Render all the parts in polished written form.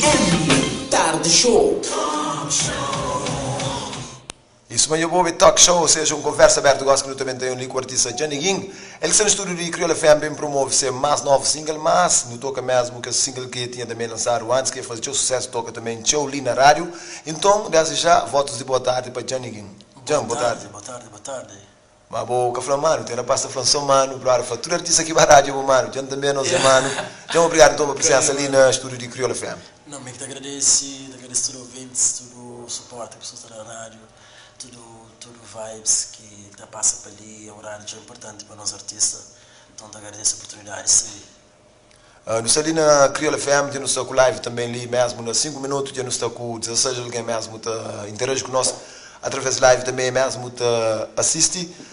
FM Tarde Show. Isso ma nho obi talk show, ou seja, un konversa abertu gosi ki nu ta ben ten li ku artista Djani Gin. El ki sta na studio di Kriol FM ben promove se mas novu single, mas nu toka mesmu kes single ki e tinha tanbe lansadu antis ki e faze txeu susesu, toka tanbe txeu li na rádiu. Inton, desdi já, votos di boa tardi pa Djani Gin. Djan, Boa boa tardi. tarde, boa tarde, boa tarde. Ma bo ka fla manu, ten rapaz ta flan so manu, brother fla tudu artista ki ba rádiu é bo manu, Djan tanbe nos é manu. Djan, obrigadu nton pa prisensa Ok, li mano. na studio di Kriol FM. Não, mi ki ta agradese, ta agradese tudu ouvintes, tudu suporte ki pessoas ta da rádiu, tudu tudu vibes ki ta pasa pa li, é un rádiu txeu importanti pa nos artista, nton ta agradese oportunidadi di sta li. Nu sta li na Kriol FM, dja nu sta ku live tanben li mesmu na 5 minutu, dja nu sta ku 16 algen mesmu ta interaji ku nos atraves live tanben mesmu ta asisti.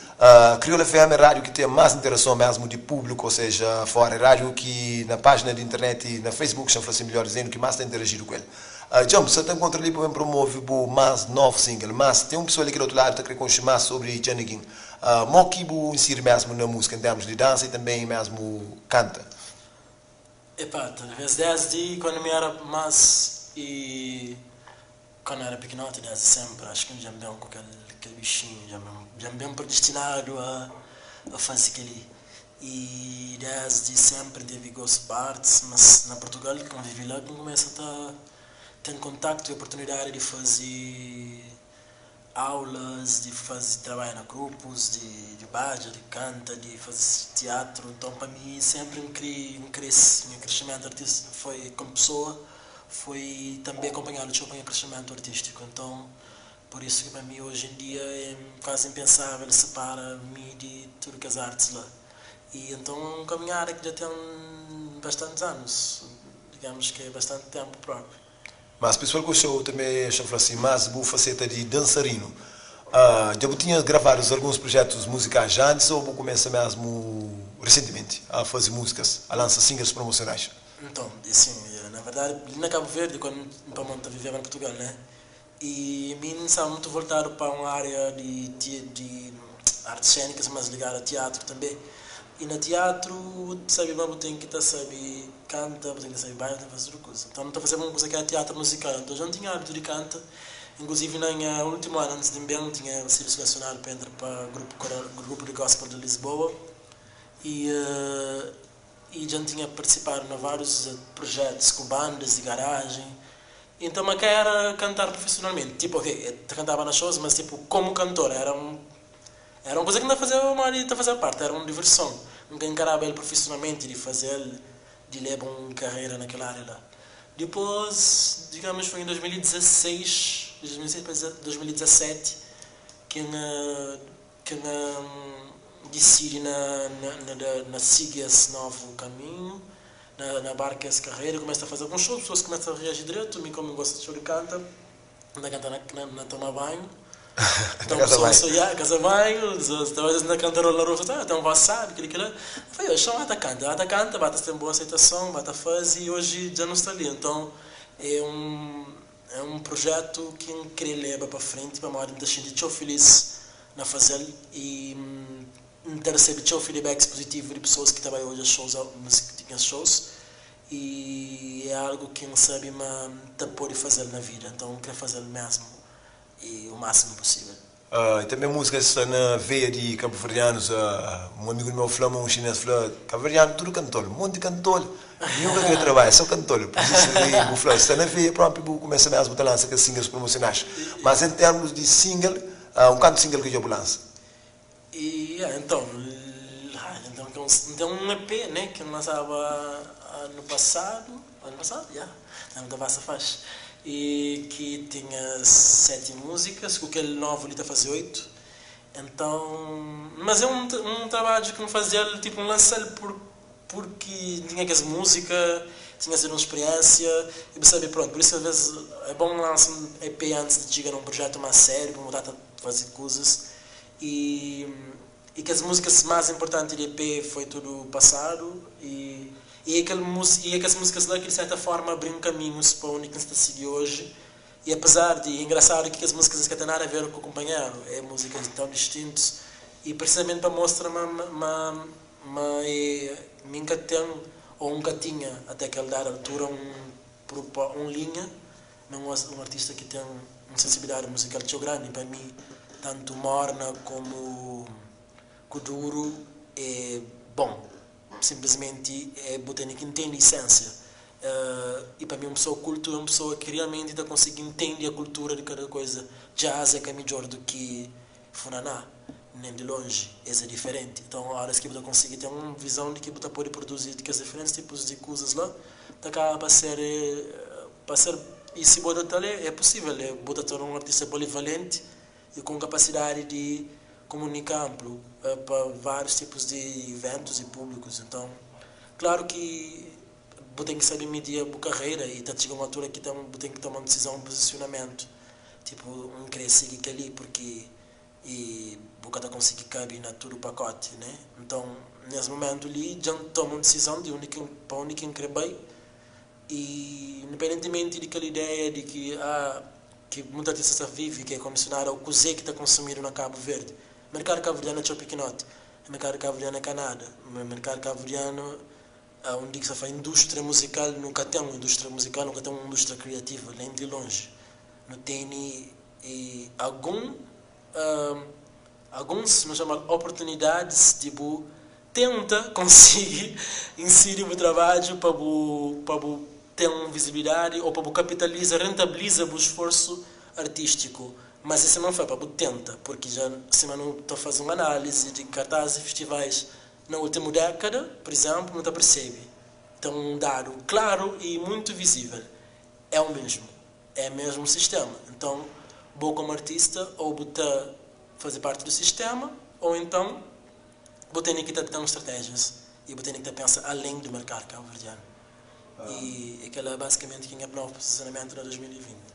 Kriol FM é rádiu ki ten mas interason mesmu di públiku, ou seja, fora é rádiu ki na pájina di internet na Facebook, xa fla si midjor dizendu, ki mas ta interajidu ku el. Dja bu sa ta nkontra li pa ben promove bu mas novu single, mas ten un pesoa li ki di otu ladu ta kre konxe mas sobri Djanigin. Mo ki bu insiri mesmu na múzika en termus di dansa i tanben mesmu kanta? Epá, talvês desdi quando mi era más e quando era pikinoti, desdi sempre, acho ki dja N ben ku kel kel bixinhu, dja N ben dja N ben predestinadu a a faze kel-li. E desdi sempre N tevi gostu pa artis, mas na Portugal, ki N vive la, ki N kumesa ta ten kontaktu e oportunidadi di faze aulas, di faze trabadju na grupus, di di badja, di kanta, di faze tiatru. Nton pa mi senpri N kre N krese, nha kresimentu artis foi komu pesoa foi tanbe akonpanhadu txeu pa nha kresimentu artistiku. Nton pur isu ki pa mi oji en dia é kuazi inpensavel separa mi di tudu kes artis la. I nton é un kaminhada ki dja ten bastantis anus, digamus ki é bastanti tenpu propi. Mas pesoal ku show tanbe xa fla si, mas bu faseta di dansarinu, dja bu tinha gravadus alguns projetus muzikais antis ou bu kumesa mesmu resentimenti a fazi muzikas, a lansa singles promosionais? Nton, e sin, na verdadi li na Kabu Verdi kuandu N pamodi N ta viveba na Purtugal né, i mi N staba mutu voltadu pa un aria di di artis sênikas mas ligadu a tiatru tanbe, i na tiatru bu sabi ma bu ten ki ta sabi Kanta, bu ten ki sabe baila, bu ten ki faze tudu kuza. Nton, nu ta fazeba un kuza ki éra tiatru muzikal. Nton, dja nu tinha ábitu di kanta. Inkluzivi, na nha últimu anu antis di N ben, N tinha sidu selesionadu pa entra pa grupu koral, grupu di gospel di Lisboa. I i dja N tinha partisipadu na várius projetus ku bandas di garajen. Inton, ma ka éra kantar profisionalmenti. Tipu, ok, N ta kantaba na shows, mas tipu, komu kantor, éra un Éra un kuza ki N ta fazeba pamodi ta fazeba párti, éra un diverson. N ka enkaraba el profisionalmenti di faze-l, di leba un karera na kel ária la. Dipôs, digamus foi en 2016, di 2016 pa 2017, ki N ki N disidi na na da na sigi es novu kaminhu, na na barka es karera. Kumesa ta faze alguns show, pesoas kumesa ta reaji dretu, mi komu N gosta txeu di kanta, N ta kanta na na toma banhu. Na Então kasa pessoal banhu. só ya kasa banhu, talvez na kanta rola na rua, ah, tem um voz sabe, kili kila. Eu falei, oxe, ba ta kanta, ba ta kanta, ba ta tem boa aceitação, ba ta faze e hoje já não sta ali. Então é um é um projeto ki N kre leba pa frenti pamodi N ta xinti txeu feliz na fazel e N ta resebe txeu feedbacks positivo di pessoas ki ta bai odja shows, di nhas shows. I é algu ki N sabe ma N ta pode faze-l na vida, nton N krê faze-l mésmu i o másimu pusível. I tanbê múzika sta na veia di kabuverdianus. Un amigu di meu fla-m, un xinês fla, Kabuverdianu tudu kantol, monti kantol, ninhun ka krê trabadja, sô kantol. Pur isu, i bu fla, sta na veia própi, bu kumesa mésmu ta lansa kes singles promosionais. Mas en termus di single, un kantu single ki dja bu lansa? E ya, então, então tem um, tem um EP, né, que eu lançava ano passado, ano passado, ya, ano da passa faz, e que tinha sete músicas, com aquele novo ali tá fazer oito, então, mas é um, um trabalho que me fazia, tipo, um lançar por, porque tinha aquelas música, tinha sido uma experiência, e você sabe, pronto, por isso às vezes é bom lançar um EP antes de chegar num projeto mais sério, para mudar a fazer coisas, E e kes músikas más inportanti di EP foi tudu pasadu e e é kel e é kes músikas la ki di serta forma abri-m kaminhus pa undi ki N sta sigi oji. E apezar di, é engrasadu ki kes músikas es ka ten nada a ver ku kunpanheru, é músikas tãu distintus e precisamente pa mostra ma ma ma e mi N ka ten ou N ka tinha até kel dadu altura un. propô un linha, mi é un artista ki ten un sensibilidadi muzikal txeu grandi, pa mi tantu morna komu kuduru é bon, sinplismenti é bu tene ki ntende isensia. I pa mi un pesoa kultu é un pesoa ki realmenti ta konsigi ntende a kultura di kada koza. Jazz é ka midjor du ki funaná, nen di lonji, es é diferenti. Nton óras ki bu ta konsigi ten un vizon di ki bu ta pode produzi kes diferentis tipus di kuzas la, ta kaba pa ser pa ser i si bu adota-l é pusível bu ta torna un artista polivalenti i ku un kapasidadi di kumunika anplu pa várius tipus di iventus i públikus. Nton, klaru ki bu ten ki sabe midia bu karreira i ta txiga un altura ki bu ten ki toma un disizon, un puzisionamentu, tipu, N kre sigi kel-li purki i bu ka ta konsigi kabe na tudu pakoti, ne? Nton, nes mumentu li, dja N toma un disizon di undi ki pa undi ki N kre bai i independentimenti di kel ideia di ki, ah, ki mutu artista sta vive ki é kondisionadu ao kuzê ki ta konsumidu na Kabu Verdi. Merkadu kabuverdianu é txeu pikinoti, merkadu kabuverdianu é ka nada, merkadu kabuverdianu undi ki sta fla indústria muzikal, nu ka ten un indústria muzikal, nu ka ten un indústria kriativa, nen di lonji. Nu tene algun, alguns, nu txoma-l oportunidadis di bu tenta konsigi insiri bu trabadju pa bu pa bu ten un vizibilidadi ô pa bu kapitaliza, rentabiliza bu sforsu artístiku. Mas é sima N fla, pa bu tenta, purki dja sima nu ta faze un análisi di kartazis di festivais na últimu dékada, pur izénplu, nu ta persebe ten un dadu klaru i muitu vizível, é u mesmu, é mesmu sistéma. Nton, bo komu artista ô bu ta faze parti du sistéma ô enton bu tene ki ta ten stratéjias i bu tene ki ta pensa alén du merkadu kabuverdianu. I é kel-la bazikamenti ki nha novu pozisionamentu na 2020.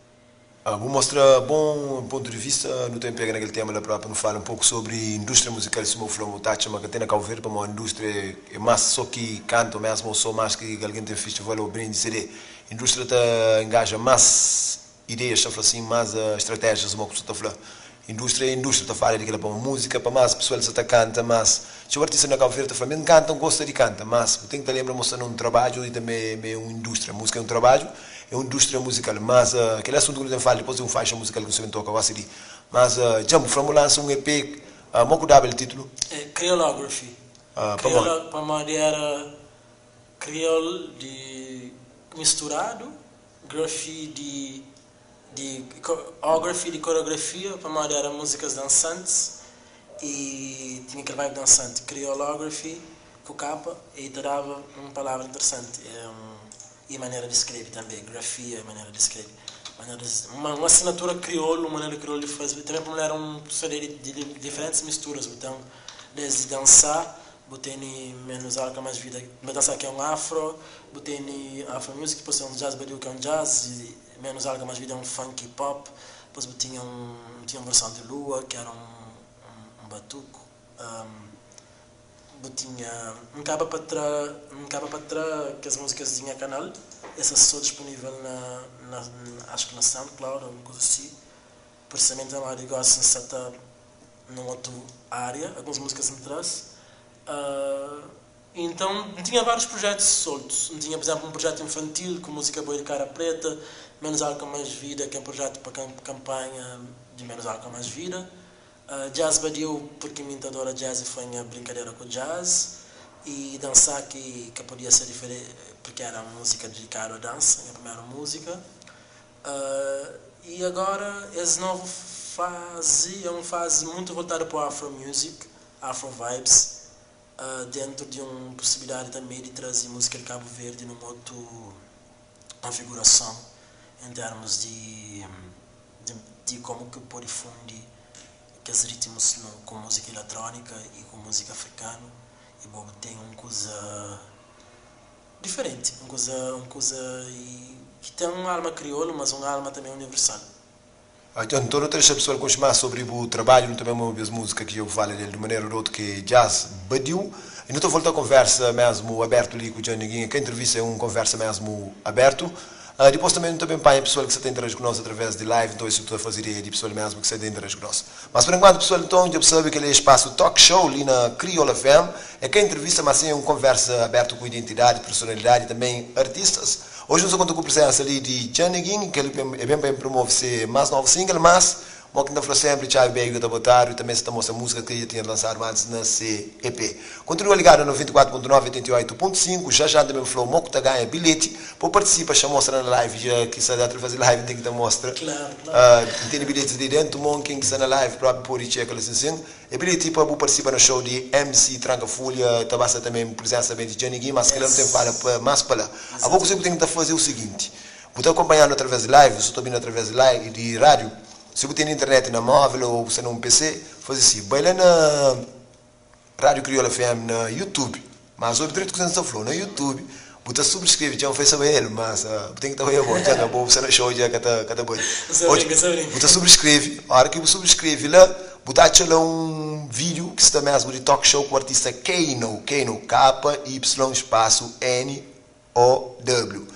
Bu mostra bon pontu di vista. Nu ta pega na kel tema la propi, nu fala un poku sobri industria muzikal, sima bu fla, bu ta atxa ma ka ten na Kabu Verdi pamodi industria é más so ki kanta mesmu o so más ki algen ten festival o brindi CD. Industria ta engaja más ideias, ta fla sin, más stratéjias sima ku sa ta fla. Industria é industria, ta fala di kila pamodi múzika pa más pesoal sa ta kanta más. Txeu artista na Kabu Verdi ta fla mi N kanta, N gosta di kanta, mas bu ten ki ta lenbra ma sta na un trabadju i tanbe ma é un industria. Múzika é un trabadju, é un industria muzikal. Mas kel asuntu ki nu ten fala dipôs di un faixa muzikal ki nu sta ben toka gosi di. Mas dja bu fla ma bu lansa un EP, mo ku daba el titulu? É Creolography. Pamodi? Pamodi era kriol di misturadu, graphy di di ography di koreografia pamodi era múzikas dansantis y tinha kel vibe dansanti kriolography ku kapa y ta daba un palavra interesanti y manera di skrebe tanbe grafia y manera di skrebe manera di un asinatura kriolu un manera kriolu di faze tanbe pamodi era un CD di diferentis misturas bu ten desdi dansa bu tene menos álcool mais vida bu dansa ki é un afro bu tene afro music dipôs ten un jazz badiu ki é un jazz y Menos Alga Mais Vida é un funk pop, dipôs bu tinha un tinha un versão di Lua ki era un un batuku, bu tinha N kaba pa tra N kaba pa tra kes múzikas di nha kanal, es sta sô disponível na na acho ki na SoundCloud alguma kuza si, precisamente pamodi gósi N sta ta nun otu área, alguns múzikas N tra-s. Então, N tinha vários projetos soltos. N tinha, por exemplo, um projeto infantil com música Boi de Cara Preta, Menos Álcool Mais Vida, que é um projeto para campanha de Menos Álcool Mais Vida. Jazz Badiu, porque mi ta adora jazz e foi nha brincadeira com jazz. E Dançar, que ka podia ser diferente, porque era uma música dedicada à dança, nha primeira música. E agora, esse novo fase é um fase muito voltado para o Afro Music, Afro Vibes, Dentu di un pusibilidadi tanbe di traze múzika di Kabu Verdi nun otu konfigurason en termus di di komu ki pode fundi kes ritmus ku múzika iletrónika i ku múzika afrikanu i bo ten un kuza diferenti, un kuza un kuza ki ten un alma kriolu mas un alma tanbe universal. Nton, nu ta dexa pesoal konxe más sobri bu trabadju, nu ta ben obi es múzika ki dja bu fala del di un manera ô di otu ki é Jazz Badiu. I nu ta volta konversa mésmu abértu li ku Djan Neguinha, ka entrevista, é un konversa mésmu abértu. Dipôs tanbê nu ta ben panha pesoal ki sa ta interaji ku nos através di live, nton es ta faze ideia di pesoal mésmu ki sa ta interaji ku nos. Mas pur enkuantu pesoal, nton dja bu sabe kel-li é spasu Talk Show li na Kriola FM. É ka entrevista, mas sin é un konversa abértu ku identidadi, personalidadi i tanbê artistas. Oji nu sta konta ku prisensa li di Djan Neguin, kel e ben pa el promove se más novu single, mas mo ki N ta fla senpri, txabi bedju ka ta botadu i tanbe sa ta mostra múzika ki dja tinha lansadu antis na se EP. Kontinua ligadu na 94.9 88.5, já já N ta ben fla-u mo ku ta ganha bilheti pa bu partisipa, xa mostra na live dja ki sta através di live N ten ki ta mostra, N tene bilhetis li dentu mon, ken ki sta na live propi pode txeka la sin sin. E bilheti pa bu partisipa na show di MC Tranka Fulha ta ba sta tanbe prisensa tanbe di Djani Gui, mas kila nu ten fala pa mas pa la. Abo kuzê ku ten ki ta faze é u siginti, bu ta akonpanhanu atraves di live, su ta obinu atraves di live di rádiu, si bu tene internet na móvel ou bu sta na un PC, faze si, bai la na Rádio Crioula FM na YouTube, mas obi dretu kuzê N sta fla-u, na YouTube bu ta subscreve, dja N fla bai el, mas bu ten ki ta bai abo, dja abo bu sta na show dja ka ta ka ta bai. Odja, bu ta subscreve, ora ki bu subscreve la, bu ta atxa la un vídeo ki sta mesmu di talk show ku artista Keynow, Keynow, K-Y spasu N-O-W.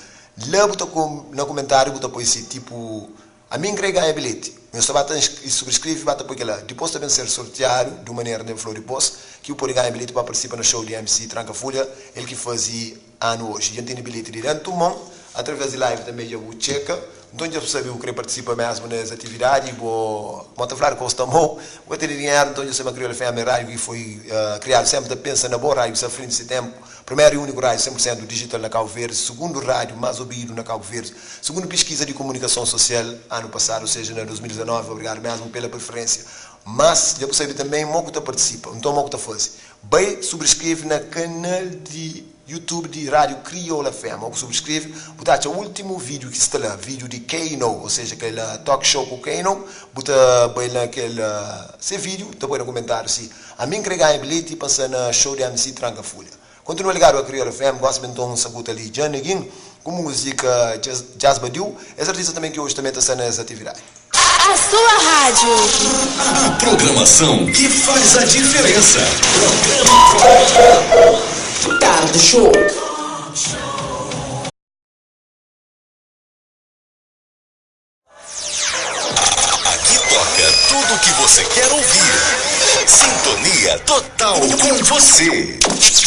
La bu ta na kumentáriu bu ta poi si tipo Ami N kre ganha bilheti. Nhos ta ba ta subscreve ba ta poi kela. Dipos ta ben ser sortiadu di un manera N flau dipos ki bu pode ganha bilheti pa partisipa na show di MC Tranka Fulha el ki fazi anu oji. Dja N tene bilheti di dentu mon atraves di live tanbe dja bu txeka. Nton dja bu sabe bu kre partisipa mesmu na es atividadi bo mo ta fladu kos ta mau bu ka tene dinheru nton dja sabe ma Kriolu FM é radiu ki foi kriadu senpri ta pensa na bo radiu ki sta frenti si tenpu. Primeru i úniku rádiu 100% dijital na Kabu Verdi, sugundu rádiu más obidu na Kabu Verdi, sugundu piskiza di komunikason sosial anu pasadu, ou seja, na 2019. Obrigadu mesmu pela preferênsia. Mas dja bu sabe tanben mo ku ta partisipa. Nton mo ku ta faze? Bai subriskreve na kanal di YouTube di Rádiu Krioula FM. Mo ku subriskreve, bu ta atxa últimu vídiu ki sta la, vídiu di Keynow, ou seja, kel talk show ku Keynow. Bu ta bai na kel se vídiu, ta poi na kumentáriu si. Ami N kre ganha bilheti pa N sta na show di MC Tranka Fulha. Kontinua ligadu a Kriolu FM, gosi ben nton sakuta li Djan Neguin ku múzika Jazz Badiu, es artista tanben ki oji tanben ta sta na es atividadi. A sua rádio. A programação que faz a diferença. Tarde Show. Aqui toca tudo o que você quer ouvir. Sintonia total com você.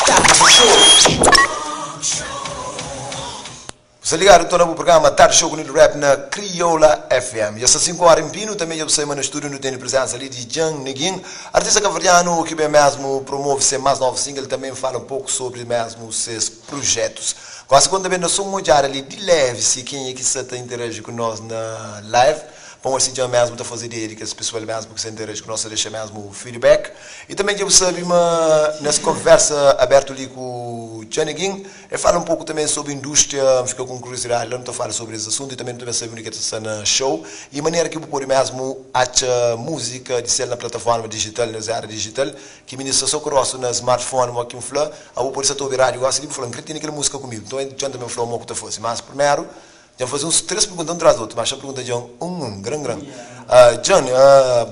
Tarde Show. Bu sta ligadu nton na bu programa Tarde Show ku Nildo Rap na Crioula FM. Dja sta 5 ora en pinu, tanbe dja bu sai ma na studio nu tene presensa li di Djan Neguin, artista kabuverdianu ki ben mesmu promove se mas novu single, tanbe fala un poku sobri mesmu ses projetus. Gosi ku N ta ben da so un odjada li di levi si kenha ki sa ta interaji ku nos na live, pa N odja si dja mesmu ta faze ideia di kes pesoal mesmu ki sa interaji ku nos, ta dexa mesmu feedback. I tanbe dja bu sabe ma nes konversa abertu li ku Djanegin, el fala un poku tanbe sobri industria, N fika ku un kuriosidadi la, nu ta fala sobri es asuntu i tanbe nu ta ben sabe undi ki el ta sta na show i manera ki bu pode mesmu atxa muzika di sel na plataforma dijital, nes era dijital. Ki mininu sta so ku rostu na smartphone mo ki N fla, abo pode sa ta obi rádiu gosi li bu fla, N kre tene kel múzika ku mi. Nton el dja-m tanbe fla-u mo ku ta faze. Mas primeru, dja-m faze uns 3 pergunta un tras di otu, mas xa pergunta dja-m un un, gran gran. Djan,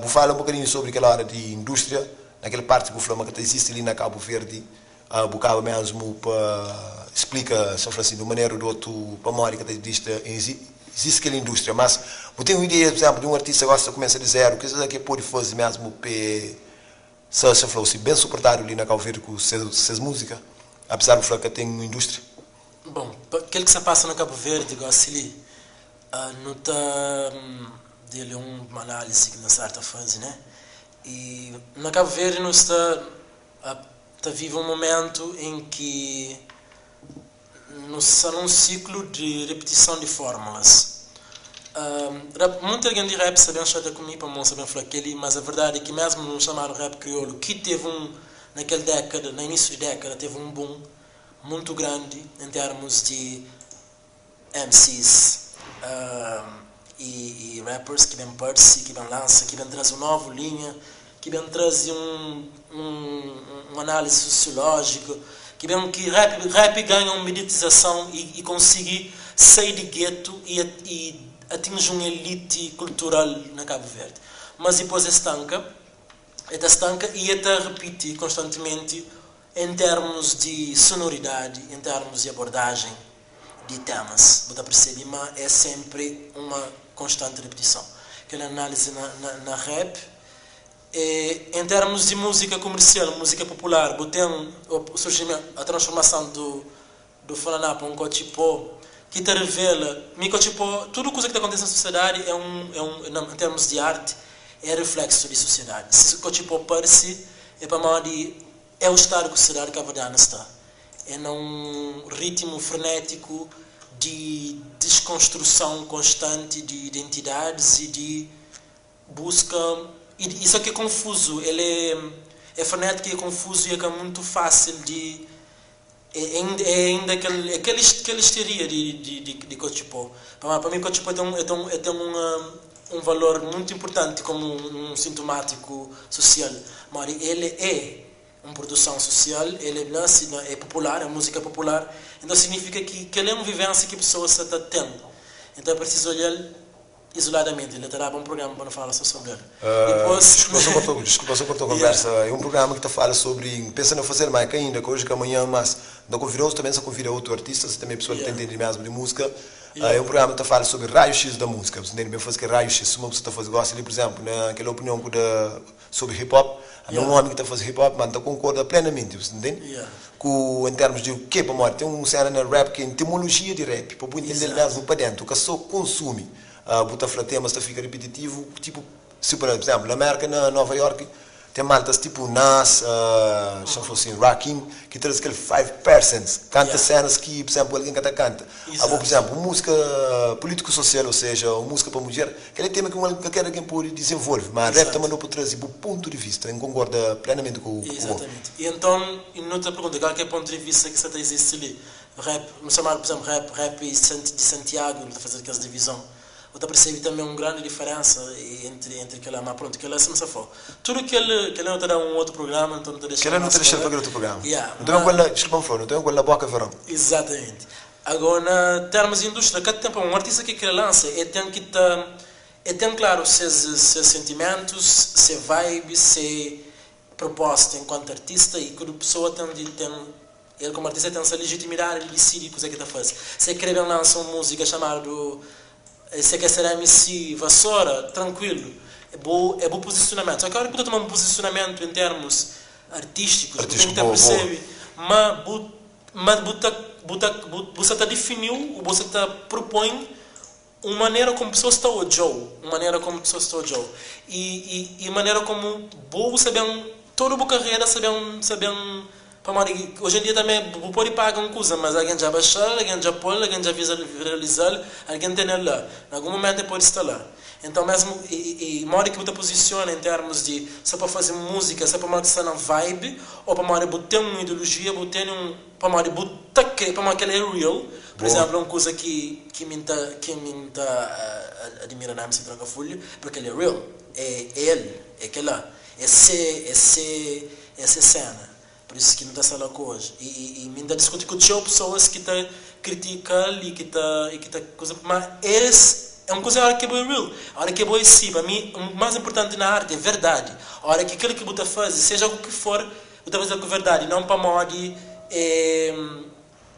bu fala un bokadinhu sobri kel ora di indústria, na kel parti ku fla ma ka ta izisti li na Kabu Verdi, bu kaba mesmu pa splika, sa fla si, di un manera o di otu pamodi ka ta izisti kel indústria. Mas bu ten un ideia, pur izénplu, di un artista gosi ta kumesa di zeru, kuzê ki el pode faze mesmu pa e Sasha fla-u si ben suportadu li na Kau Verdi ku ses múzika, apesar bu fla ka ten un indústria? Bon, pa kel ki sta pasa na Kabu Verdi gosi li, nu ta dele un análisi ki nu sta ta faze, né? I na Kabu Verdi nu sta ta vive un momentu en ki Nu sta nun siklu di ripitison di fórmulas. Rap, Munti algen di rap sta ben xatia ku mi pamodi N sta ben fla kel-li, mas a verdadi é ki mésmu nun xamadu rap kriolu ki tevi un, na kel dékada, na inísiu di dékada, tevi un boom muntu grandi en termus di MCs i rappers ki ben parse, ki ben lansa, ki ben traze un novu linha, ki ben traze un un análise sosiolójiku, ki ben ki rap rap ganha un mediatizason i i konsigi sai di getu i i atinji un elite kultural na Kabu Verdi. Mas dipôs e stanka, e ta stanka i e ta ripiti konstantimenti en termus di sonoridadi, en termus di abordajen di temas, bu ta persebe ma é senpri uma konstanti ripitison. Kel análise na, na, na rap é, en termus di múzika kumersial, múzika popular, bu ten o surjimentu, a transformason do, do funaná pa un kotxipó. Ki ta revela mi ka tipo tudu kuza ki ta kontese na sosiedadi é un é un na em termus di arti é refleksu di sosiedadi si ka tipo parse é pamodi é o stadu ki sosiedadi kabuverdiana sta é na un ritmu frenétiku di deskonstruson konstanti di identidadis i di buska i isu ki é konfuzu el é é frenétiku i é konfuzu i é ka muntu fásil di É ainda é ainda kel é kel kel histeria di di di di Kotxipó. Pamodi pa mi Kotxipó ten é ten é ten un un valor muntu inpurtanti komu un sintumátiku susial. Pamodi el é un produson susial, el é nase na é popular, é múzika popular. Enton signifika ki kel é un vivénsia ki pesoas sa ta ten. Enton é presizu olha-l Isoladamente, el ta daba un programa pa nu fala so sobri el. Dipôs. Desculpa só cortou, desculpa só cortou conversa. É um programa que ta fala sobre, N pensa na fazer, mas é ka ainda, ka hoje, ka amanhã, mas N ta convidou-s também, sa convida outro artistas e também pessoal que ta entende mesmo de música. É um programa que ta fala sobre raio X da música. Bu entende bem fazer kel raio X, suma bu sa ta fazer gosi li, por exemplo, na kel opinião ku da sobre hip hop, ami é um homem ki ta fazer hip hop, mas N ta concorda plenamente, bu entende? Ku em termos de ke, pamodi tem um cena na rap ki é etimologia de rap, pa bu entendel mesmo pa dentro, ka so consumi. Bu ta fla temas ta fika ripititivu, tipo, si por exemplo, na Merka, na Nova York, tem maltas tipo Nas, xa fla assim, Rakim, ki traze kel 5%, kanta cenas ki, por exemplo, algen ka ta kanta. Abo, por exemplo, un música político-social, ou seja, un música pa mudjer, kel é tema ki un algen, kalker algen pode desenvolve, ma rap ta mandau pa traze bu pontu di vista. N konkorda plenamenti ku bo. Exatamente. E enton, e nu ta pergunta kal ki é pontu di vista ki sa ta izisti li. Rap, nu chamadu, por exemplo, rap, rap di Santiago, nu ta faze kes divizon. Bu ta persebe tanbe un grandi diferensa entri entri kela, ma prontu, kela sima sa fla, tudu kel kela nu ta da un otu prugrama, nton nu ta dexa Kela nu mas ta dexa-l pa pa la. kel otu prugrama. Yeah, Nu ta ben ma ku el na, diskulpa-m fla-u, nu ta ben ku el na boka veron. Exatamente. Agora na termos di indústria, ka ten pa un artista ki kre lansa, e ten ki ta e ten klaru ses ses sentimentus, se vibe, se proposta enkuantu artista i kudu pesoa ten di ten el komu artista ten se legitimidadi di disidi kuze ki ta faze. Se e kre ben lansa un múzika xamadu Se ke ser MC Vassoura, trankuilu, é bu é bu pozisionamentu. Só ki ora ki bu ta toma un pozisionamentu en termus artístikus, bu ten ki Artístiku, ta boa, boa. persebe ma bu ma bu ta bu ta bu sa ta difiniu o bu sa ta propõe un manera komu pesoas ta odja-u, un manera komu pesoas ta odja-u i i i manera komu bo bu sa ben tudu bu karera sa ben sa ben pamodi oji en dia tanbe bu pode paga un kuza mas algen dja baxa-l, algen dja pô-l, algen dja viraliza-l, algen tene-l la, na algun mumentu el pode sta la. Enton mesmu i i modi ki bu ta puzisiona en termus di so pa faze múzika, so pamodi sta na vibe o pamodi bu ten un ideolojia, bu tene un Pamodi bu ta kre, pamodi kel-la é real. Pur izénplu, un kuza ki ki mi N ta ki mi N ta adimira na MC Tranka Fulha, purki el é real, é el, é kel-la, é se é se é se séna. Pur isu ki nu ta sta la ku oji. I i i mi N ta diskuti ku txeu pesoas ki ta kritika-l i ki ta i ki ta kuza, má es é un kuza óra ki bo é real, óra ki bo é si. Pa mi, más inpurtanti na arti é verdadi. Óra ki kel ki bu ta faze, seja ku ki for, Bu ta faze ku verdadi, não pamodi é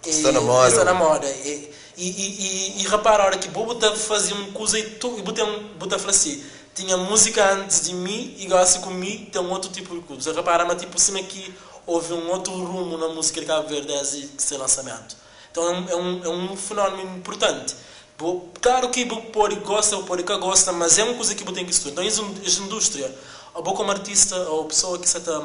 Sta na moda sta na ou. moda. E e e e repara ora ki bo bu ta faze un kuza i tu i bu ten bu ta fla si, tinha múzika antis di mi i gosi ku mi ten otu tipu di kuza. Bu ta repara ma tipo sima ki ovi un otu rumu na múzika di Kabu Verdi desdi se lansamentu. Então é um é um é um fenómeno inpurtanti. Bu klaru ki bu pode gosta bu pode ka gosta, mas é un kuza ki bu ten ki studa. Então es indústria, abo komu artista ou pesoa ki sa ta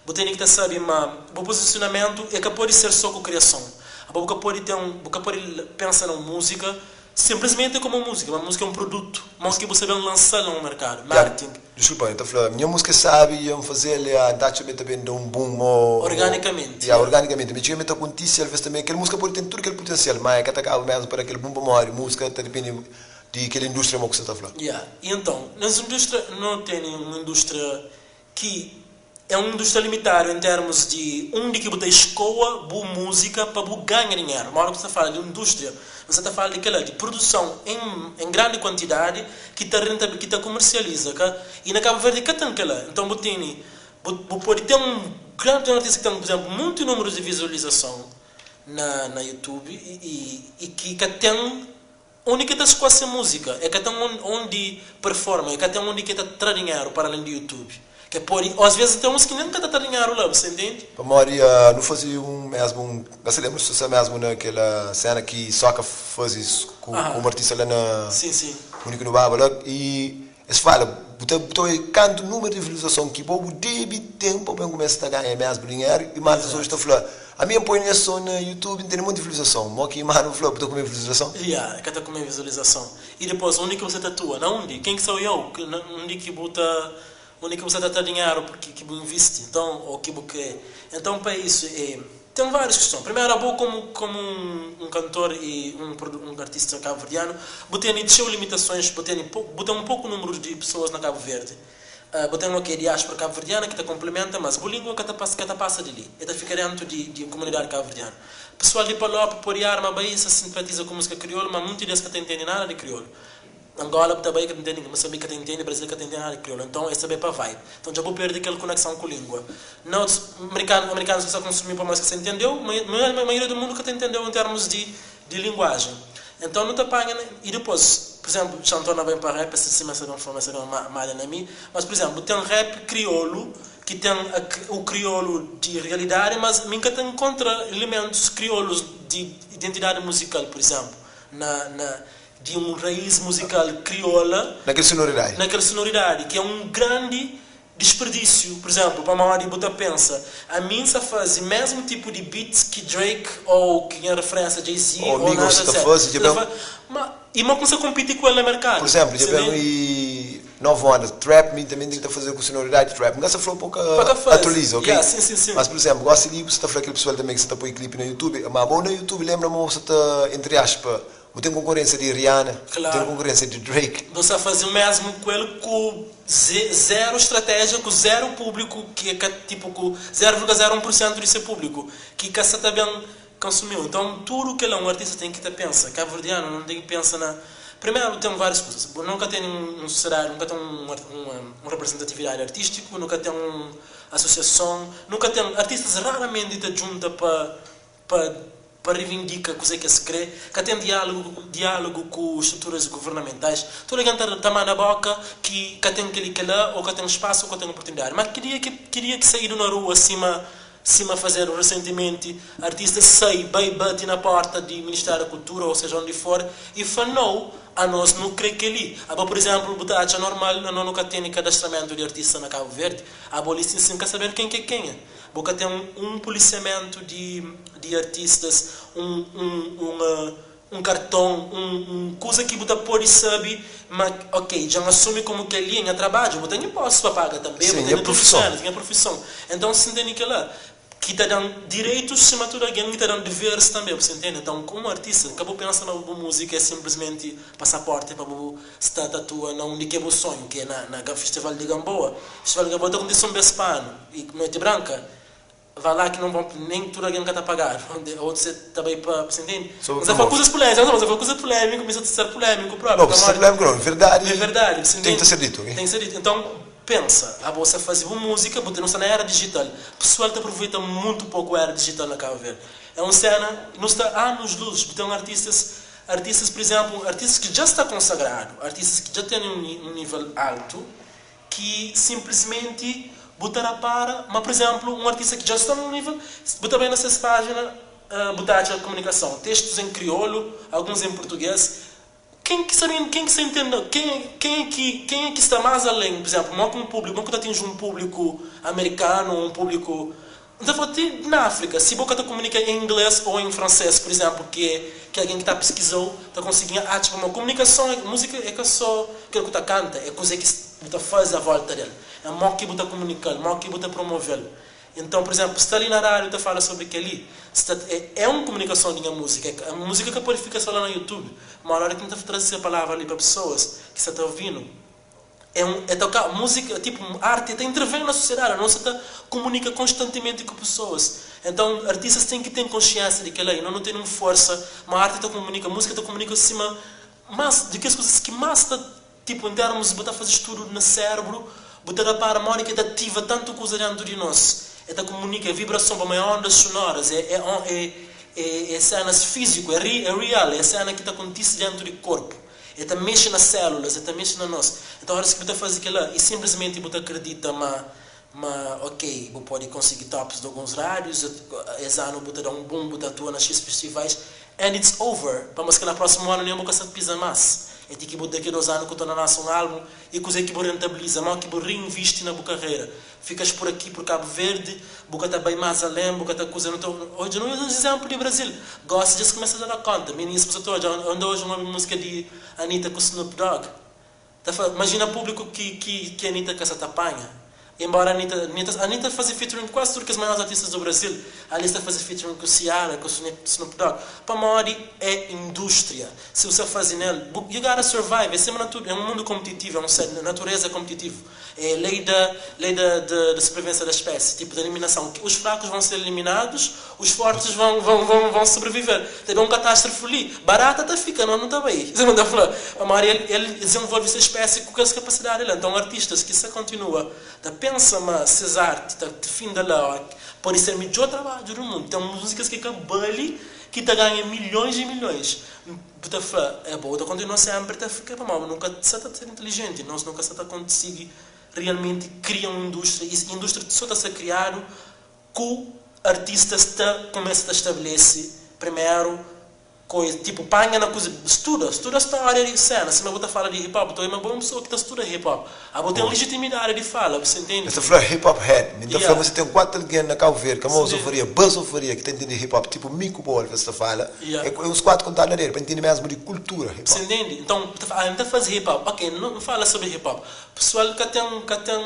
bu tene ki ta sabe ma bu pozisionamentu e ka pode ser so ku kriason. Abo bu ka pode ten bu ka pode pensa na un múzika Simplesmente como música, ma música é um produto, mos ki bu sa ben lançal na um mercado, Ya, marketing. desculpa, eu ta fla, nha música é sabi e N fazel ya, N ta atxa ma el ta ben da um boom mo, Organicamente, ya, ya. organicamente, mi txiga mi ta kontise, alvez tanbe kel música pode ten tudu kel potencial, ma e ka ta kaba mesmu pa da kel boom pamodi música ta depende di kel indústria mo ku sa ta fla. Ya, e então, nos indústria, no tene um indústria ki é un indústria limitadu en termus di undi ki bu ta iskoa bu múzika pa bu ganha dinheru. Ma ora ku bu sta fala di indústria, bu sta ta fala di kila, di produson en en grandi kuantidadi ki ta renta ki ta kumersializa, ka? I na Kabu Verdi ka ten kila. Nton bu tene bu bu pode ten un grandi ten artista ki ten, pur izénplu, monti númerus di vizualizason na na YouTube i i i ki ka ten Undi ki ta skoa se múzika, e ka ten undi performa, e ka ten undi ki ta tra dinheru para alén di YouTube. Ke pode, o as vezes ten uns ki nen ka ta tra dinheru la, bu sta intendi? Pamodi nu faze un. mesmu un ka sa lembra si sta mesmu na kela sena ki Soca fazi ku un artista la na Sim, sim. undi ki nu baba la i es fala bu ta bu ta oia kantu numeru di visualizason ki bo bu debi ten pa bu ben kumesa ta ganha mesmu dinheru i mas pesoas ta fla ami N poi nha son na youtube N tene monti visualizason mo ki manu fla bu ta kume visualizason? Ya, ka ta kume visualizason. I dipos undi ki bu sa ta atua? Na undi? Ken ki sa oiau? Undi ki bu ta Undi ki bu sa ta tra dinheru ki bu invisti, nton, ô ki bu krê. Enton, pa isu, e ten várius kiston. Primeru, abo komu komu un kantor i un un artista kabuverdianu, bu tene txeu limitasons, bu tene bu ten un poku númeru di pesoas na Kabu Verdi. Bu ten ok diáspora kabuverdiana ki ta konplimenta, mas bu língua ka ta ka ta pasa di li, e ta fika dentu di di komunidadi kabuverdianu. Pesoal di Palop pode arma bai sa sinpatiza ku múzika kriolu, ma munti des ka ta intende nada di kriolu. Angola bu ta bai ka ta intende Moçambique ka ta intende Brasil ka ta intende nada di kriolu então es ta bai pa vibe então dja bu perde kel conexão ku lingua na otus americano americanos ki sa consumi pamodi es ka sa intendeu maioria do mundo ka ta intendeu em termos di di linguagem então nu ta panha e dipos por exemplo xa ntorna bai pa rap es sima es ta ben fla es ta ben malha na mi mas por exemplo ten rap kriolu ki ten o kriolu di realidade mas mi nka ta encontra elementos kriolus di identidade musical por exemplo na na di un raiz muzikal kriola. Na kel sonoridadi. Na kel sonoridadi, ki é un grandi disperdísiu. Pur izénplu, pamodi bu ta pensa, ami N sa faze mésmu tipu di beat ki Drake ô ki nha referénsia Jay-Z Ô ô Migos Nas ta etc. faze, dja Ta ben. fa, ma i ma ku N sa konpiti ku el na merkadu. Pur izénplu, dja Você ben ntende? i Novu Onda, trap, mi tanbe N ten ki ta faze ku sonoridadi trap. N ka sa fla-u pa bu ka Pa ka faze. atualiza, ok? Ya, sin, sin, sin. Mas, pur izénplu, gósi li bu sa ta fla kel pesoal tanbe ki sa ta poi klipi na YouTube, ma abo na YouTube lenbra ma bu sa ta, entri aspa, Bu ten konkurensia di Rihanna, bu ten Klaru. konkurensia di Drake. Bu sta faze o mesmu ku el ku zeru stratégia, ku zeru públiku ki é ka tipo ku 0,01% di se públiku ki ka sa ta ben konsumiu. Nton tudu kela un artista ten ki ta pensa. Kabuverdianu nu ten ki pensa na primeru ten várius kuzas. Bu nu ka ten un sosiedadi, nu ka ten un reprezentatividadi artístiku, nu ka ten un asosiason, nu ka ten artistas raramenti ta djunta pa pa pa rivindika kuzê ki es krê, ka ten diálogu diálogu ku struturas guvernamentais, tudu algen ta ta manda boka ki ka ten kel-li kel-la ô ka ten spasu ô ka ten oportunidadi. Má ki dia ki ki dia ki saídu na rua sima sima fazedu resentimenti, artistas sai bai bati na porta di Ministériu da Kultura ô seja undi for i fla nou, anos nu krê kel-li. Abo pur izénplu bu ta atxa normal ano nu ka tene kadastramentu di artista na Kabu Verdi? Abo li sin sin ka sabedu ken ki é kenha. Bo ka ten un polisiamentu di di artistas, un un un un karton, un un kuza ki bu ta pode sabe ma ok, dja N asumi komu kel-li é nha trabadju, bu ten inpostus pa paga tanbe, Sim, bu nha tene tudu profison. sénas, nha profison. Enton si N tene kel-la ki ta da-m direitus sima tudu algen, ki ta da-m deveris tanbe, bu sta intende? Enton, komu artista, ka bu pensa ma bu múzika é sinplismenti pasaporti pa bu sta ta atua na undi ki é bu sonhu, ki é na na Festival di Gamboa. Festival di Gamboa ta kontise un bes pa anu. I Noite Branca, va lá ki não vão, nem tudo alguém ka ta pagadu, outros é ta bai pa, você entende? Sobre Mas a fala promotion. coisas polémicas, mas a fala coisa polémica, começa a ser polémico próprio, Não, ser pamodi polémico não, verdade é verdade, você tem que entende? ser dito, ok? Tem que ser dito. Então, pensa, abo sa faze bu música, bu ta, nu sta na era digital, pessoal ta aproveita muito pouco era digital na Cabo Verde. É um cena, nu sta anos luz, bu tem artistas, artistas, por exemplo, artistas que já sta consagrado, artistas que já têm um nível alto, ki sinplismenti bu ta rapara ma, pur izénplu, un artista ki dja sta nun nível, bu ta bai na ses pájina, bu ta atxa komunikason, testus en kriolu, alguns en purtugês. Ken ki sabe, ken ki sta intende, ken, ken é ki, ken é ki sta más alén, pur izénplu, mo ki un públiku, mo ki ta atinji un públiku amerikanu ô un públiku N ta fla ti na Áfrika, si bo ka ta komunika em inglês ou em fransês, pur izénplu, ki é ki algen ki ta piskizau ta konsigi atxa pamodi komunikason é múzika é ka só kel ku ta kanta, é kuzê ki bu ta faze à volta del, é mo ki bu ta komunikal, mo ki bu ta promovel. Então, pur izénplu, sta li na rádiu ta fala sobri kel-li, sta é é un komunikason di nha múzika, é múzika ka pode fika só la na YouTube, ma óra ki N ta traze se palavra li pa pesoas ki sta ta ouvinu, É un é toka múzika tipo arte ta intervém na sosiedade nos sa ta komunika konstantimenti ku pesoas então artistas ten ki ten konsiensia di kela i no nu ten un forsa ma arte ta komunika múzika ta komunika sima mas di kes kuzas ki mas ta tipo em termos bu ta faze studu na sérbru bu ta rapara modi ki ta ativa tantu kuza dentu di nos é ta komunika é vibrason pamodi é ondas sonoras é é é é é senas físiku é é real é sena ki ta kontise dentu di korpu. E ta mexe na sélulas, e ta mexe na nos. Então, óras ki bu ta faze kel-la i sinplismenti bu ta kridita ma. Ma ok, bu pode konsigi tops di alguns rádius, es anu bu ta da un boom, bu ta atua na X festivais, and it's over, pamodi se kalhar prósimu anu nen bu ka sa piza más. É ti ki bu daqui a 2 anu ku torna lansa un álbum i kuzê ki bu rentabiliza, modi ki bu reinvisti na bu karreira. Fikas por aqui, por Cabo Verde, bu ka ta bai más além, bu ka ta kuza. Nu ta odja, nu uza izénplu di Brasil, gósi dja es kumesa ta da kónta. Minis, bu sa ta odja, onda oji N obi múzika di Anitta ku Snoop Dogg, Ta fla, imajina públiku ki ki ki Anitta ka sa ta panha. Enbóra Anitta, Anitta, Anitta faze featuring ku kuazi tudu kes maiores artistas do Brasil, ali sta faze featuring ku Ciara, ku Snoop Dogg, pamodi é indústria. Si bu sa faze nel, bu, you gotta survive, é sima na tudu, é un mundu konpititivu, é un se, natureza é konpititivu. É lei da, lei da, da, da sobrevivência da espécie, tipo da eliminação. Os fracos vão ser eliminados, os fortes vão, vão, vão, vão sobreviver. Ta ben un catástrofe li, barata ta fica, nós nu ta bai. Sima N ta fla, pamodi el, el desenvolve se espécie ku kes capacidade la. Então artistas ki sa continua ta pensa ma ses arte ta finda la, pode ser midjor trabadju do mundo. Ten músicas ki ka bali ki ta ganha milhões e milhões. Bu ta fla, é bo ta kontinua sénpri ta fika pamodi nu ka sa ta ser intilijenti, nos nu ka sa ta konsigi rialmenti kria un indústria i indústria sô ta ser kriadu ku artistas ta kumesa ta stabelese primeru koisa, tipu panha na kuza, studa, studa stória di sena, sima bu ta fala di hip hop, nton ma bo é un pesoa ki ta studa hip hop, abo ten lijitimidadi di fala, bu sta intende? Es ta fla hip hop head, mi ta fla ma si ten 4 algen na Cabo Verde, ka ma Ozo Faria, Bazo Faria ki ta intende hip hop, tipu mi ku bo alvês ta fala, É uns 4 kontadu na dedu pa intende mesmu di kultura hip hop. Você entende? Então, bu ta fala, ah, N ta faze hip hop. Ok, N fala sobri hip hop. Pesoal ka ten, ka ten,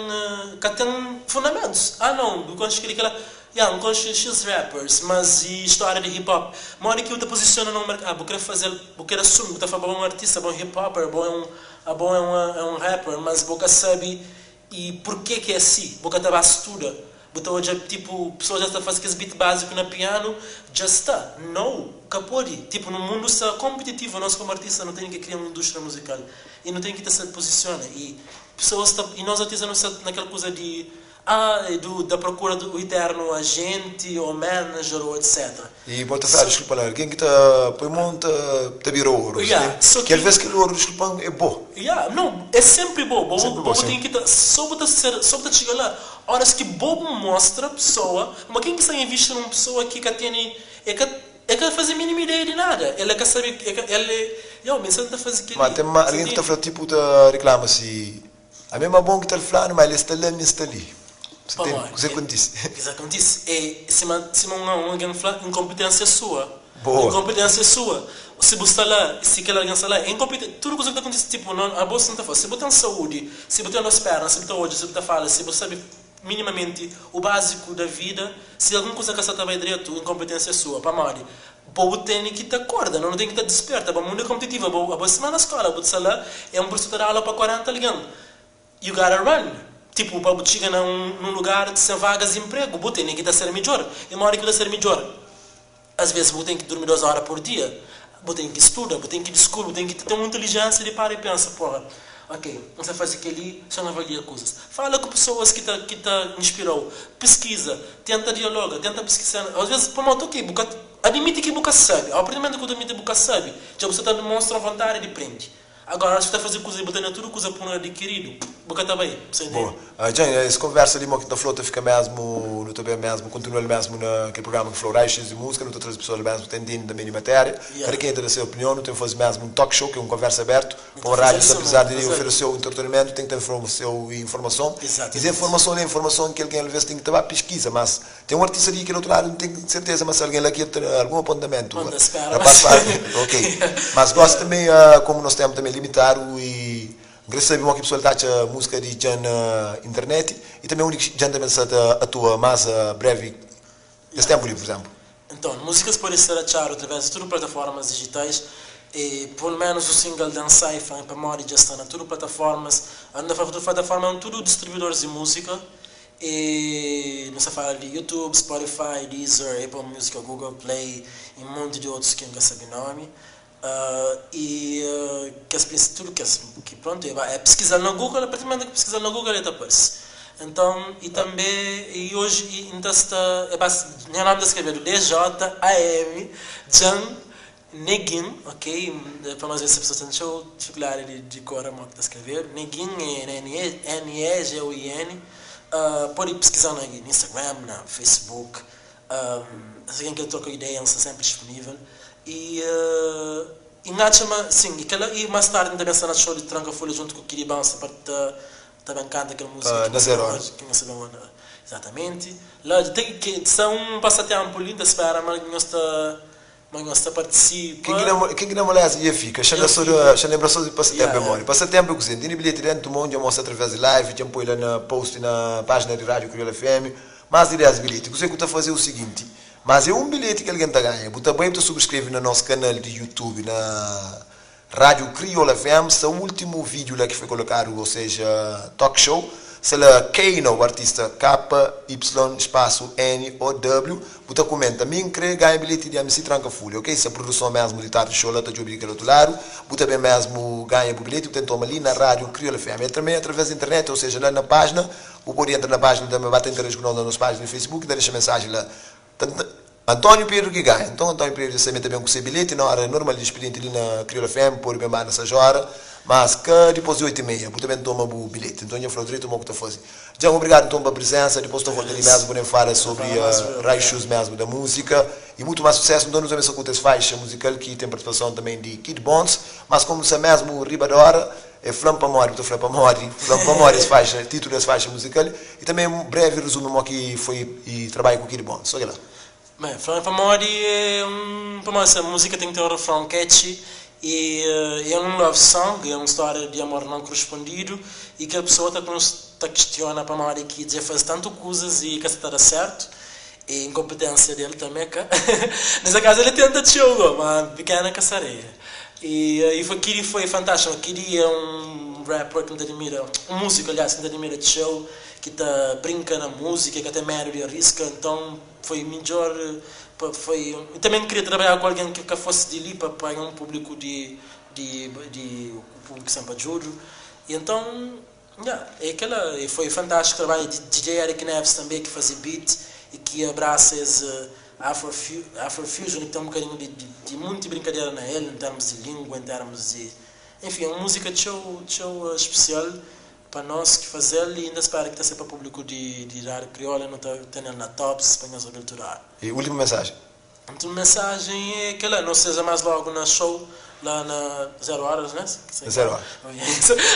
ka ten fundamentus. Ah, não, bu konxe kel-li, kel-la. Ya, N konxe X rappers, mas i stória di hip hop? Modi ki bu ta pozisiona na un merkadu? Ah, bu kre faze-l, bu kre asumi, bu ta fla bo é un artista, bo é un hip hopper, bo é un, abo é un, é un rapper, mas bo ka sabe i purke ki é asi. Bu ka ta ba studa. Bu ta odja tipo pessoas dja sta fazi kes beat básico na piano dja sta no ka podi tipo no mundo sta competitivo nos como artista no tem ki cria um indústria musical e no tem ki ta sabe posiciona e pessoas ta e nos artista no sta naquel kuza di ah do da procura do eterno agente ou manager ou etc. E bo ta fla, disculpa la, algen ki ta poi mon ta ta bira oru, Yeah, si so ki ki alvês kel oru, disculpa-m, é bo. Yeah, não, é sempre bo, bo, Sempre bo, bo sim. tem ki ta, só bo ta ser, só bo ta txiga la horas ki bo mostra pessoa, ma ken ki sta investi num pessoa ki ka tene, é ka, é ka faze mínima ideia de nada, el é ka sabe, é ka, el é, yo, mi sa ta faze Ma kel-li, ten ma sa algen ki ta ntende? fla, tipo, ta riklama si, Ami é ma bon ki ta flanu, ma el sta la, mi sta li. Você entende? Pamodi? Kuzê ki kontise? Kuzê ki kontise? É sima, sima un algen fla, inkonpitênsia é sua. Boa. Inkonpitênsia é sua. Si bu sta la, si kel algen sta la, é inkonpitênsia. Tudu kuza ki ta kontise, tipu, no, abo si N ta fla, si bu ten saúdi, si bu ten dos perna, si bu ta odja, si bu ta fala, si bu sabe minimamenti u básiku da vida, si algun kuza ka sta ta bai dretu, inkonpitênsia é sua. Pamodi? Bo bu tene ki ta korda, no, no ten ki ta disperta. Bo mundu é konpititivu, abo, abo é sima na skola, bu ta sta la, é un profesor ta da aula pa 40 algen. You gotta run. Tipo, pa bu txiga na un nun lugar sen vagas di empregu, bu tene ki ta ser midjor. E modi ki bu ta ser midjor? As vezes bu ten ki durmi 2 ora por dia, bu ten ki studa, bu ten ki diskubri, bu ten ki ten un intelijensia di para i pensa, porra, ok, N sta faze kel-li, xa N avalia kuzas. Fala ku pesoas ki ta ki ta inspira-u, piskiza, tenta dialoga, tenta piskisa. As vezes, pamodi, ok, bu ka admiti ki bu ka sabe. A partir di mumentu ki bu admiti ki bu ka sabe, dja bu sta ta demonstra un vontadi di prende. Agora, óras ki ta faze kuza i bu tene tudu kuza pur adikiridu, bu ka ta bai. Bu Boa. ntende? Djan, es konversa li mo ki ta fla ta fika mesmu, nu ta ben mesmu kontinua-l mesmu na kel programa ki fla Raio-X di Múzika, nu ta traze pesoas mesmu ta intende tanbe di matéria, kada kenha ta da se opinion, nu ten faze mesmu un talk show, ki é un konversa abertu, Nu ta pamo faze rádiu isso ta apezar mesmu, di faze. oferese-u entretenimentu, ten ki ta oferese-u informason, i es Exatamente. informason li é informason ki algen alves ten ki ta ba piskiza, mas Ten un artista di kel otu ladu, N ten serteza ma si algen la ki ta da algun apontamentu, Manda spera rapaz mas. fala, ok. Mas gosi tanbe, komu nos tenpu tanbe é limitadu i N kre sabe modi ki pesoal ta atxa musika di Djan na internet i tanbe undi ki Djan tanbe sa ta atua mas brevi es tenpu li, pur izemplu. Enton, músikas pode ser atxadu através di tudu plataformas dijitais e pelo menus o single Dansai Fã é Pamodi dja sta na tudu plataformas, N ta fla tudu plataforma, na tudu distribuidoris di músika. E nu sta fala di YouTube, Spotify, Deezer, Apple Music, Google Play y monti di otus ki N ka sabi nomi. Y kes prinsi tudu kes ki prontu e ba e piskiza-l na Google, a partir di mumentu ki piskiza-l na Google e ta parse. Enton y tanbe y oji y N ta sta e ba nha nomi ta skrebedu DJAM Djan Neguin, ok, pa más ves se pesoas ten txeu difikuldadi di dikora mo ki ta skrebedu. Neguin é N-E-G-U-I-N. Pode pesquisar na Instagram, na Facebook. Se alguém quer trocar ideia, eu estou sempre disponível. E e N atxa ma sim, e kela e mais tarde N ta ben sta na show di Tranka Folha junto ku Kidy Bansa pa ta ta ben kanta kel música ki Na zero hora. ki nhos ta ben manda. Exatamente. La ten ki sta un passatempo li, N ta spera ma nhos ta ma nhos ta partisipa. Ken ki na ken ki na moleza dja fika, xa Dja da so fika. da xa lembra so di passatempo Yeah, é yeah. modi. Passatempo é kuzê? N tene bilheti dentu mon, dja mostra através di live, dja N poi la na post na pájina di Rádio Kriol FM, más di 10 bilheti. Kuzê ku ta faze é u siginti, Mas é un bilheti ki algen ta ganha. Bu ta bai bu ta subskreve na nos kanal di YouTube na Rádio Crioula FM. Sta últimu vídiu la ki foi kolokadu, ou seja, talk show. Sta la Keynow, artista KY spasu NOW. Bu ta kumenta, Mi N kre ganha bilheti di MC Tranka Fulha, ok? Sta produson mesmu di Tarde Show la ta djobe di kel otu ladu. Bu ta ben mesmu ganha bu bilheti, bu ten toma li na Rádio Crioula FM. E tanbe através di internet, ou seja, la na pájina. Bu pode entra na pájina tanbe, ba ta interaji ku nos na nos pájina di Facebook, ta dexa mensajen la. António Pedro ki ganha. Nton António Pedro dja sabe ma el ta ben ku se bilheti na óra normal di spedienti li na Kriol FM, pode ben ba na sais óra, mas ka dipôs di oitu i meia. Bu ta ben toma bu bilheti. Nton dja fla-u dretu mo ku ta faze. Djan, obrigadu nton pa prizénsa. Dipôs ta volta li mésmu pa nu ben fala sobri raiu-xus mésmu da múzika i mutu más susésu. Nton nu ta ben sakuta es faixa muzikal ki ten partisipason tanben di Kid Bonds. Mas komu nu sta mésmu riba di óra, E fla-m pamodi, bu ta fla pamodi, fla-m pamodi es faixa, titulu des faixa muzikal i tanbe un brevi rezumu mo ki foi i trabadju ku Kid Bond. So kela. Bem, fla-m pamodi é un, pamodi essa múzika ten ki ten un refrão catchy i é un love song, é un stória di amor não korrespondidu i kel pessoa ta ta kistiona pamodi ki dja faze tantu kuzas i ka sa ta da sertu i inkonpetênsia del tanbe ka, nesse kazu ele tenta txeu go, ma pikena ka sareia. E e foi Kidi foi fantástico. Kidi é um rapper que N ta admira, um músico aliás que N ta admira txeu, ki ta brinka na música, ka ten medu di arrisca, então foi midjor pa foi e também N kria trabalhaba ku algen ki ka fosse di li pa panha um público di di di público sem padjudu e então nha é kela e foi fantástico trabalho di DJ Eric Neves também ki faze beat e ki abraça es Afrofusion ki ten un bokadinhu di di munti brinkadera na el, en termus di lingua, en termus di. Enfin, é un múzika txeu, txeu spesial pa nos ki faze-l i inda spera ki ta ser pa públiku di di Rádio Kriola, nu ta tene-l na tops pa nhos obi-l tudu óra. E últimu mensajen? Últimu mensajen é kel-la, nos seja más lógu na show lá na zero horas, né? Na zero hora.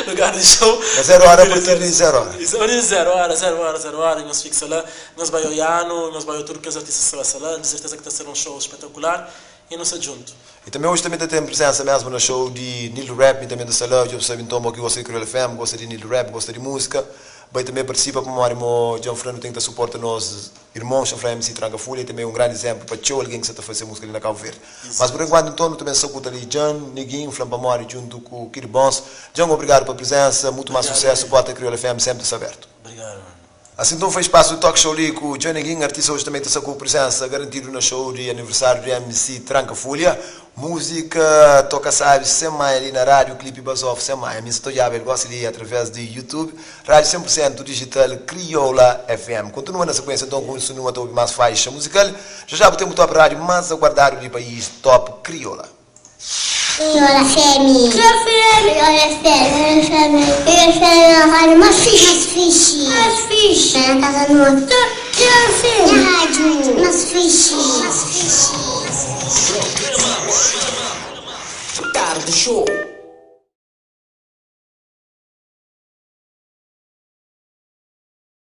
Lugar di show. Na zero hora, a partir di zero hora. Isso, a partir di zero hora, zero hora, zero hora, nhos fixa lá, nhos bai oianu, nhos bai oi tudu kes artistas ki sta sta lá, di serteza ki ta ser un show espetakular i nu sta djuntu. I tanbe oji tanbe ta ten prisensa mesmu na show di Nildo Rap, mi tanbe ta sta la, dja bu sabi nton bo ki gosta di Kriol FM, gosta di Nildo Rap, gosta di musika, bai tanbe partisipa pamodi mo dja N fla nu ten ki ta suporta nos Irmon Xafré MC Tranka Fulha é tanbe un grandi izénplu pa txeu algen ki sa ta faze múzika li na Kabu Verdi. Mas pur enkuantu nton nu ta ben sakuta li Djan Neguin fla-m pamodi djuntu ku Kid Bons. Djan obrigadu pa prizénsa, mutu más susésu, Porta Kriol FM sénpri ta sta abertu. Obrigadu mano. Asin nton foi spasu di Talk Show li ku Djan Neguin, artista oji tanbe ta sta ku prizénsa garantidu na show di aniversáriu di MC Tranka Fulha. Múzika toka sabi sen manha li na rádiu, klipi bazofu sen manha. Mi N sa ta odjaba el gosi li através di YouTube. Rádiu 100 pur sentu dijital Krioula FM. Kontinua na sekuénsia nton kontinua ta obi más faixa muzikal. Já já bu ten bu top rádiu más aguardadu di país, Top Krioula. Krioula FM. Krioula FM. Krioula FM é rádio más fixi. Más fixi. Más fixi. Na casa nu obi tudo Krioula FM. Nha rádio más fixi. Más fixi. Programa Tarde Show.